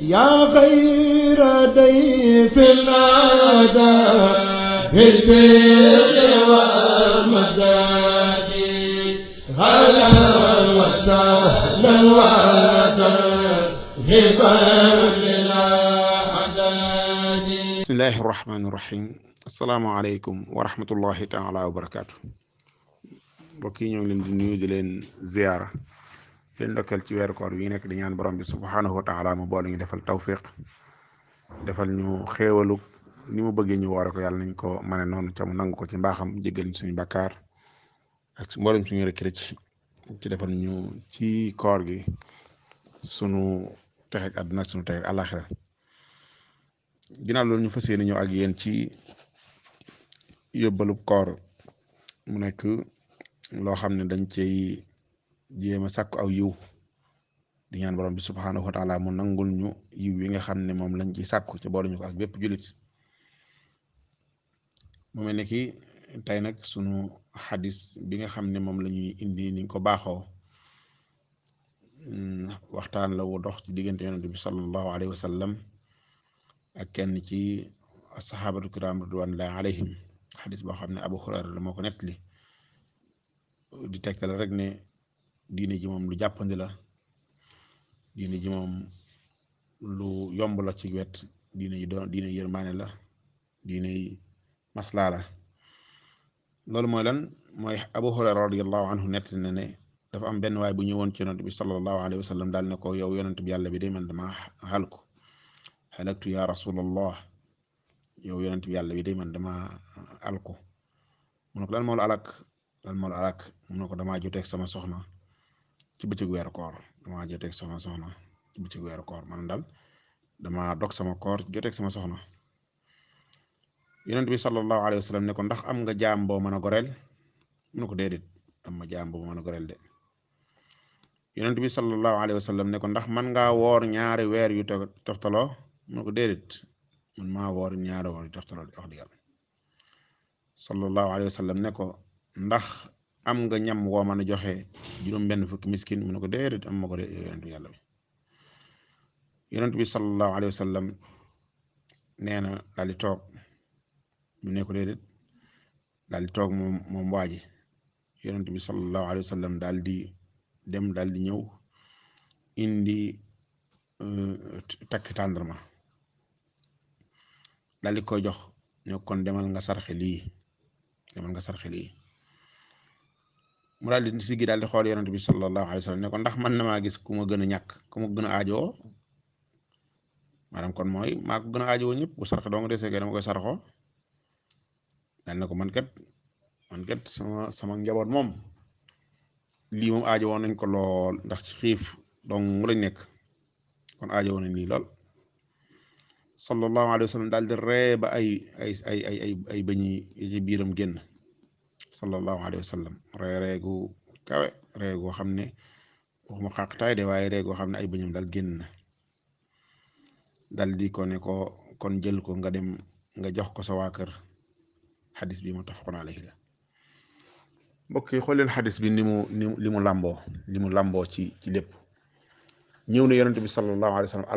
yaa xayra dayfin ataa bil birri wal madadi ahlan wa sahlan wa tarhiban bilaa adadi. bismillahi rahmaani rahim. asalaamaaleykum wa rahmatullahi taala wa barakaatu. mbokk yi ñoo ngi leen di nuyu di leen ziyaara leen ndokkeel ci weeru koor wi nekk di ñaan borom bi subhaanahu wa taala mu boole ñu defal tawfiq defal ñu xéewalu ni mu bëggee ñu woore ko yàlla nañ ko mane noonu ca mu nangu ko ci mbaaxam jéggal ñu suñu bakkaar ak mboolem suñu rëcc ci defal ñu ci koor gi sunu texeeg àdduna ak sunu texeeg àllaaxira. ginnaaw loolu ñu fas yéene ñëw ak yéen ci yóbbalub koor mu nekk loo xam ne dañ cey jéem a sàkku aw yiw di ñaan borom bi subhaanahu wa taala mu nangul ñu yiw yi nga xam ne moom lañ ci sàkku ci boole ñu ko ak bépp jullit. mu mel ne ki tey nag sunu xadis bi nga xam ne moom la ñuy indi niñ ko baaxoo waxtaan la wu dox ci diggante yonent bi sallallahu alayhi wa sallam ak kenn ci saxaabatu kiram ridwanullahi alayhim. xadis boo xam ne Abu Hurayra la moo ko nettali di tegtal rek ne diine ji moom lu jàppandi la, diine ji moom lu yomb la ci wet, diine ji doon diine yërmaane la, diine maslaa la. loolu mooy lan? mooy Abu Hurayra radiyallahu anhu nett na ne dafa am benn waay bu ñëwoon ci yonent bi sallallahu alayhi wa sallam daal ne ko, yow yonent bi yàlla bi de man dama xalku, xalaktu ya rasulallah, yow yonent bi yàlla bi de man dama alku. mu ne ko lan moo la alak, lan moo la alak? mu ne ko damaa joteeg sama soxna ci bëccëg weeru koor, damaa joteeg sama soxna ci bëccëg weeru koor, man daal damaa dog sama koor joteeg sama soxna. yonent bi sallallahu alayhi wa sallam ne ko, ndax am nga jaam boo mën a goreel? mu ne ko déedéet, am ma jaam boo mën a goreel de. yonent bi sallallahu alayhi wa sallam ne ko, ndax man ngaa woor ñaari weer yu toftaloo? mu ne ko déedéet, man maa woor ñaari weer yu toftaloo di wax di yàlla. sallallahu alayhi wa sallam ne ko, ndax am nga ñam woo mën a joxe juróom benn fukki miskin? mu ne ko déedéet, am ma ko de yonent bi yàlla bi. yonent bi sallallahu alayhi wa sallam nee na daal di toog, mu ne ko déedéet, daal di toog moom waa ji. yonent bi sallallahu alayhi wa sallam daal di dem, daal di ñëw indi takki tàndarma daal di koy jox, ne kon demal nga sarxe lii, demal nga sarxe lii. mu daal di siggi daal di xool yonent bi sallallahu alayhi wa sallam ne ko, ndax man na maa gis ku ma gën a ñàkk, ku ma gën a aajoo? maanaam kon mooy maa ko gën a aajoo ñëpp, bu sarxe doo nga desee kay dama koy sarxoo. daal ne ko man kat sama njaboot moom lii moom aajowoo nañ ko lool, ndax ci xiif donc mu lañ nekk, kon aajowoo nañ lii lool. sallallahu alayhi wa sallam daal di ree ba ay bëñi ci biiram génn. sallallahu alayhi wa sallam reegu kawe, reegoo xam ne waxuma xaqtaay de, waaye reegoo xam ne ay bëñam daal génn na. dal di ko ne ko, kon jël ko nga dem nga jox ko sa waa kër. xadis bi muttafaqun alayhi la. mbokk yi xool leen xadis bi li mu làmboo ci lépp. ñëw na yonent bi sallallahu alayhi wa sallam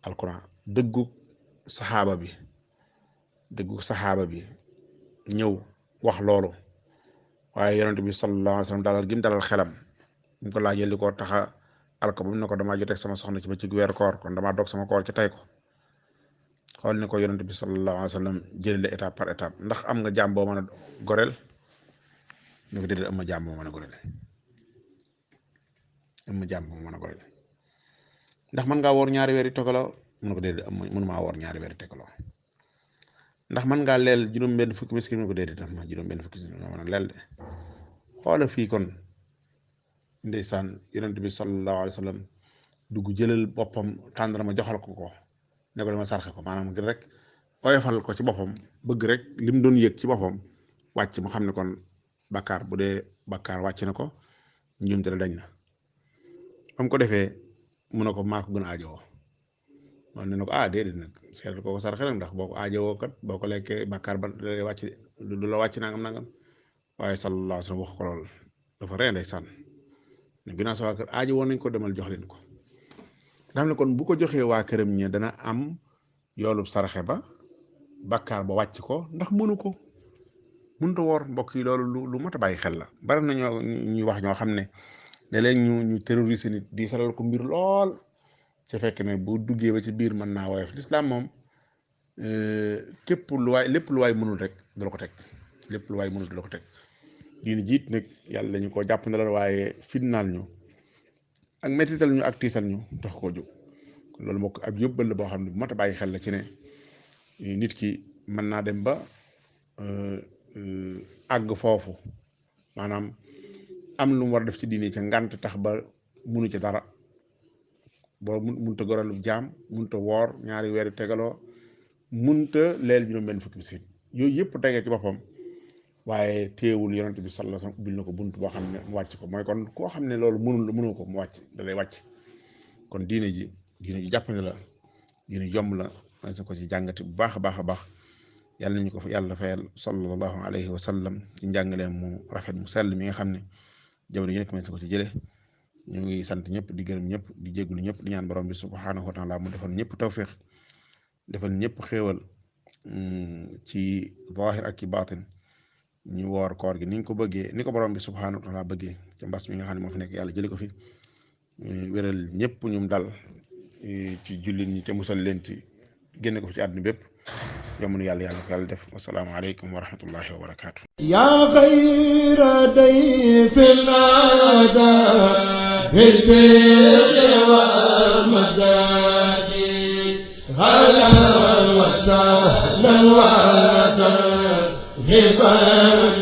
alkuna dëggu saxaaba bi ñëw wax loolu, waaye yonent bi sallallahu alayhi wa sallam dalal xelam. ñu ko laajee li ko taxa alko ba mu ne ko damaa joteeg sama soxna ci ba ci weeru koor, kon damaa dog sama koor ci tey ko. xool ni ko yonent bi sallallahu alayhi wa sallam jëlee étape par étape. ndax am nga jaam boo mën a goreel? ñu ko déedéet, am ma jaam boo mën a goreel. ndax mën ngaa woor ñaari weer yu tegaloo? mu ne ko déedéet, mënumaa woor ñaari weer yu tegaloo. ndax mën ngaa leel juróom benn fukki miskin? mu ne ko déedéet, am ma juróom benn fukki miskin mën a leel de. xoola fii kon ndeysaan yonent bi sallallahu alayhi wa sallam dugg jëlal boppam tàndarma joxal ko ne ko dama sarxe ko, maanaam ngir rek oyofal ko ci boppam, bëgg rek lim doon yëg ci boppam wàcc, mu xam ne kon bakkaar, bu dee bakkaar wàcc na ko, njuumte la dañ na. ba mu ko defee mu ne ko maa ko gën a aajowoo. man ne ko déedéet nag seetal ko sarxe nag, ndax boo ko aajowoo kat boo ko lekkee bakkaar ba wàcc du la wàcc nangam. waaye sallallahu alayhi wa sallam wax ko lool dafa ree ndeysaan ne ginnaaw sa waa kër aaji woon nañ ko demal jox leen ko nga xam ne kon bu ko joxee waa këram ña dana am yoolub saraxe ba bàkkaar ba wàcc ko ndax mënut a woor mbokk yi loolu lu mat a bàyyi xel la bari na ñuy wax ñoo xam ne léeg-léeg ñu terroriser nit di saral ko mbir lool ca fekk ne bu duggee ba ci biir mën naa woyof lislaam moom lépp lu waay mënul rek dala ko teg lépp lu waay mënul dala ko teg diine jiit nag yàlla ñu ko jàpp na la waaye fitnaal ñu ak mettital ñu ak tiisal ñu tax koo jóg loolu mbokk ab yóbbal la boo xam ne bu mat a bàyyi xel la ci ne nit ki mën naa dem ba àgg foofu maanaam am lu mu war a def ci diine ca ngànt tax ba munu ci dara boo munta goralu jaam munta woor ñaari weeri tegaloo munta leel juróom-benn fukki miskiin yooyu yëpp tegee ci boppam waaye teewul yonent bi sallallahu alayhi wasallam ubbil na ko bunt boo xam ne mu wàcc ko mooy kon koo xam ne loolu mënu ko mu wàcc da lay wàcc kon diine ji jàpp ne la diine jomb la ma sa ko ci jàngati bu baax a baax a baax yàlla nañu ko yàlla fayal sallallahu alayhi wa sallam ci njàngaleem mu rafet mu sell mi nga xam ne jamono yi nekk ma sa ko ci jële ñu ngi sant ñëpp di gërëm ñëpp di jégalu ñëpp di ñaan borom bi subhanahu wa taala mu defal ñëpp tawfiq defal ñëpp xéewal ci zahir ak ci baatin ñu woor koor gi ni ñu ko bëggee ni ko borom bi subhanahu wa taala bëggee ci mbas mi nga xam ne moo fi nekk yàlla jële ko fi wéral ñëpp ñum dal ci jullit ñi te musal leen ci génne ko fi ci àdduna bépp yomb yàlla ko yàlla def wasalaamu aleykum wa rahmatullahi wa barakaatu. yaa xayra dayfin ataa bil birri wal madaadi ahlan wa sahlan wa tarhiban